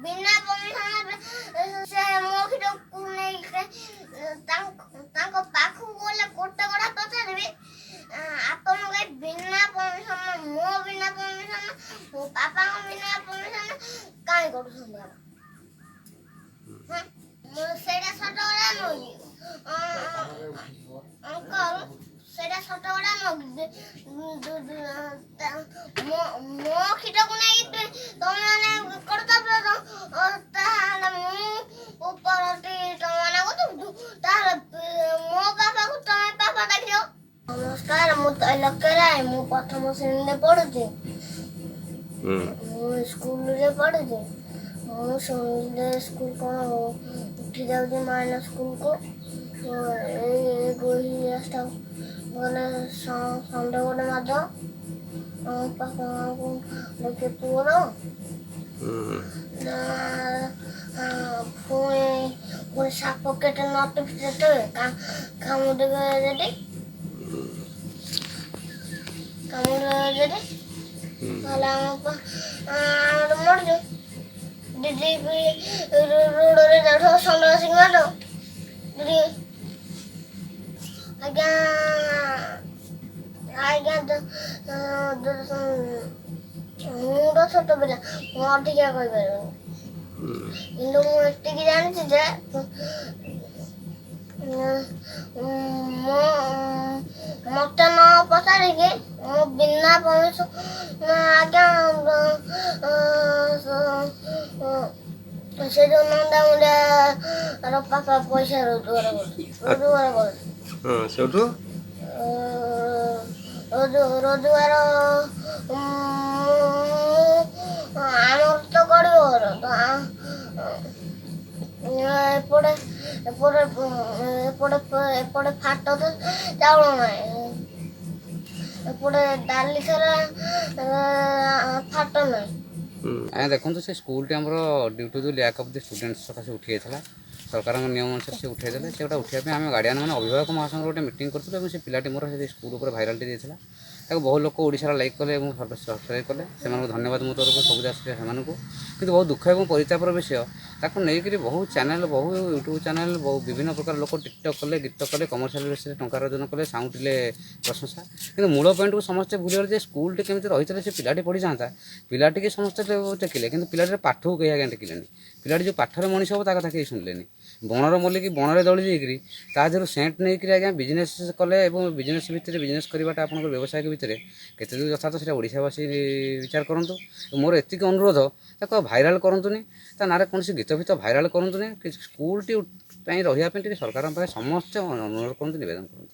ବିନା ପରମିସନରେ ସେ ମୋ କ୍ଷୀରକୁ ନେଇକି ତାଙ୍କ ପାଖକୁ ଗଲେ ଗୋଟେ କଥା ପଚାରିବି, ଆପଣଙ୍କ ଏ ବିନା ପରମିସନ, ମୋ ବିନା ପରମିସନ, ମୋ ବାପାଙ୍କ ବିନା ପରମିସନ କାହିଁ କରୁଛନ୍ତି ଆପଣ? ହଁ, ମୁଁ ସେଇଟା ସତ କଥା ନୁହଁ କି ଅଙ୍କଲ? ସେଇଟା ସତ କଥା ନୁହଁ କି? ମୋ କ୍ଷୀରକୁ ନେଇକି ତମେ ମାନେ କରୁଛ, ତାହେଲେ ମୁଁ ଉପରଟି ତମମାନଙ୍କୁ, ତାହେଲେ ମୋ ବାପାକୁ ତମେ ବାପା ଦେଖିବ। ନମସ୍କାର, ମୁଁ ତ୍ରୈଲୋକ୍ୟ ରାୟ। ମୁଁ ପ୍ରଥମ ଶ୍ରେଣୀରେ ପଢୁଛି। ମୁଁ ସ୍କୁଲରେ ପଢୁଛି। ମୁଁ ସନ୍ଡେ ସ୍କୁଲ କ'ଣ ଉଠି ଯାଉଛି ମାଇନର ସ୍କୁଲକୁ, ଏଇ ଗୋହି ରାସ୍ତା ଗଲେ ଷଣ୍ଢ ଗୋଟେ ମାରିଦେବ ଆମ ବାପା ମାଆଙ୍କୁ ଦେଖି ପୁଅର। ପୁଣି ପୁଣି ସାପ କେତେ ନଟିଫିକେଟ କାମୁଡ଼ିବେ ଯଦି, କାମୁଡ଼ିବେ ଯଦି, ତାହେଲେ ଆମ ଆମେ ତ ମରିଯିବୁ। ଦିଦି ବି ରୋଡ଼ରେ ଯାଉଥିବ, ଷଣ୍ଢ ଆସିକି ମାରିଦେବ ଦିଦି। ଆଜ୍ଞା, ଆଜ୍ଞା, ମୁଁ ତ ଛୋଟ ପିଲା, ମୁଁ ଅଧିକା କହିପାରିବିନି। କିନ୍ତୁ ମୁଁ ଏତିକି ଜାଣିଛି ଯେ ମୁଁ ମତେ ନ ପଚାରିକି ମୁଁ ବିନା ପରମିସନ ଆଜ୍ଞା ସେ ଯୋଉ ନଣ୍ଡା ମୁଣ୍ଡିଆର ବାପା ପଇସା ରୋଜଗାର କରୁଛି, ରୋଜଗାର କରୁଛି। ହଁ, ସେଇଠୁ? ରୋଜଗାର ଆମର ତ ଗରିବ ଘର ତ, ଏପଟେ ଏପଟେ ଏପଟେ ଏପଟେ ଫାଟ ତ ଚାଉଳ ନାହିଁ, ଏପଟେ ଡାଲି ସାରା ଫାଟ ନାହିଁ। ଆଜ୍ଞା ଦେଖନ୍ତୁ, ସେ ସ୍କୁଲଟି ଆମର due to the lack of the students ସକାଶେ ଉଠିଯାଇଥିଲା। ସରକାରଙ୍କ ନିୟମ ଅନୁସାରେ ସେ ଉଠାଇଦେଲେ। ସେଗୁଡ଼ା ଉଠାଇବା ପାଇଁ ଆମେ ଗାର୍ଡ଼ିଆନ୍ ମାନେ ଅଭିଭାବକ ମହାସଂଘର ଗୋଟେ ମିଟିଂ କରିଥିଲୁ ଏବଂ ସେ ପିଲାଟି ମୋର ସେ ସ୍କୁଲ ଉପରେ ଭାଇରାଲଟି ଦେଇଥିଲା, ତାକୁ ବହୁ ଲୋକ ଓଡ଼ିଶାର ଲାଇକ୍ କଲେ ଏବଂ ସବସ୍କ୍ରାଇବ୍ କଲେ। ସେମାନଙ୍କୁ ଧନ୍ୟବାଦ ମୋ ତରଫରୁ ସବୁ ଆସିଲେ ସେମାନଙ୍କୁ। କିନ୍ତୁ ବହୁତ ଦୁଃଖ ଏବଂ ପରିତାପର ବିଷୟ, ତାକୁ ନେଇକରି ବହୁ ଚ୍ୟାନେଲ୍, ବହୁ ୟୁଟ୍ୟୁବ୍ ଚ୍ୟାନେଲ୍, ବହୁ ବିଭିନ୍ନ ପ୍ରକାର ଲୋକ ଟିକଟକ୍ କଲେ, ଗୀତ କଲେ, କମର୍ସିଆଲ ବେସିସ୍ରେ ଟଙ୍କା ରୋଜଗାର କଲେ, ସାଉଁଟିଲେ ପ୍ରଶଂସା। କିନ୍ତୁ ମୂଳ ପଏଣ୍ଟକୁ ସମସ୍ତେ ଭୁଲିଗଲେ ଯେ ସ୍କୁଲଟି କେମିତି ରହିଥିଲେ ସେ ପିଲାଟି ପଢ଼ିଯାଆନ୍ତା। ପିଲାଟିକି ସମସ୍ତେ ଟେକିଲେ, କିନ୍ତୁ ପିଲାଟିର ପାଠକୁ କେହି ଆଜ୍ଞା ଟେକିଲେନି। ପିଲାଟି ଯେଉଁ ପାଠରେ ମଣିଷ ହେବ, ତା କଥା କେହି ଶୁଣିଲେନି। ବଣର ମଲ୍ଲିକି ବଣରେ ଦଳି ଦେଇକରି ତା ଦେହରୁ ସେଣ୍ଟ ନେଇକରି ଆଜ୍ଞା ବିଜନେସ୍ କଲେ। ଏବଂ ବିଜନେସ୍ ଭିତରେ ବିଜନେସ୍ କରିବାଟା ଆପଣଙ୍କର ବ୍ୟବସାୟିକ ଭିତରେ କେତେ ଦୂର ଯଥାର୍ଥ, ସେଇଟା ଓଡ଼ିଶାବାସୀ ବିଚାର କରନ୍ତୁ। ମୋର ଏତିକି ଅନୁରୋଧ, ତାକୁ ଆଉ ଭାଇରାଲ୍ କରନ୍ତୁନି, ତା ନାଁରେ କୌଣସି ଗୀତ ଫୀତ ଭାଇରାଲ୍ କରନ୍ତୁନି। କିଛି ସ୍କୁଲଟି ପାଇଁ ରହିବା ପାଇଁ ଟିକେ ସରକାରଙ୍କ ପାଖରେ ସମସ୍ତେ ଅନୁରୋଧ କରନ୍ତୁ, ନିବେଦନ କରନ୍ତୁ।